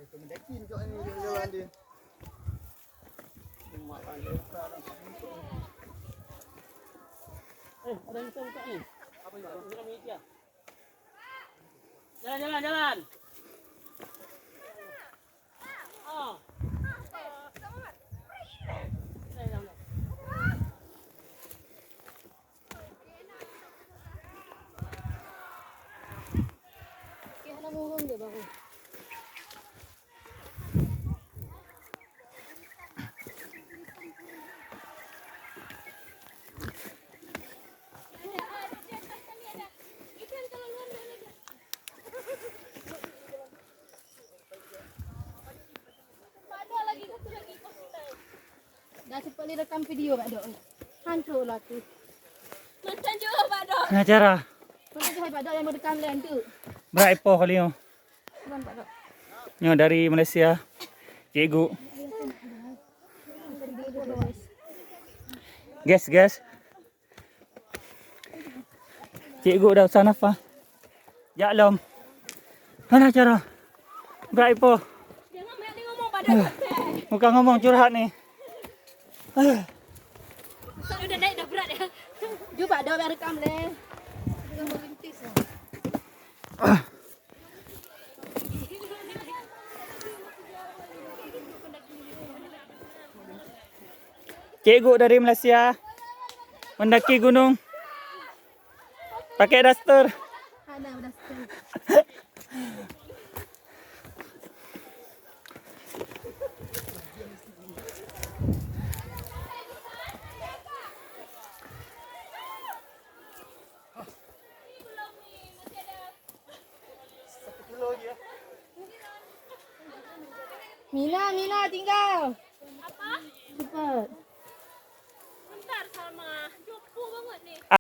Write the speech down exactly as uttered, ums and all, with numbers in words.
Eh, ada yang buka ni. Apa yang buka? Jalan, jalan, jalan. Ah. Okey, hana murung dia baru. Dah cepat ni rekam video, Pak Dok. Hancur lah tu. Macam jauh, Pak Dok. Nah, cara. Macam jauh, Pak Dok, yang merekam lain tu. Berat ipoh kali nyoe. Cuman, Pak Dok. Nyoe dari Malaysia. Cikgu. Guys, guys. Cikgu dah usah nafas. Jak lom. Hana cara. Brat ipoh. Jangan banyak dia ngomong pada. Bukan ngomong, curhat ni. Udah naik dah berat ya. Cuba dah rekam leh. Cikgu dari Malaysia mendaki gunung pakai daster. Ada daster. Mina, Mina, tinggal. Apa? Cepat. Bentar, Salma. Jumpa banget ni.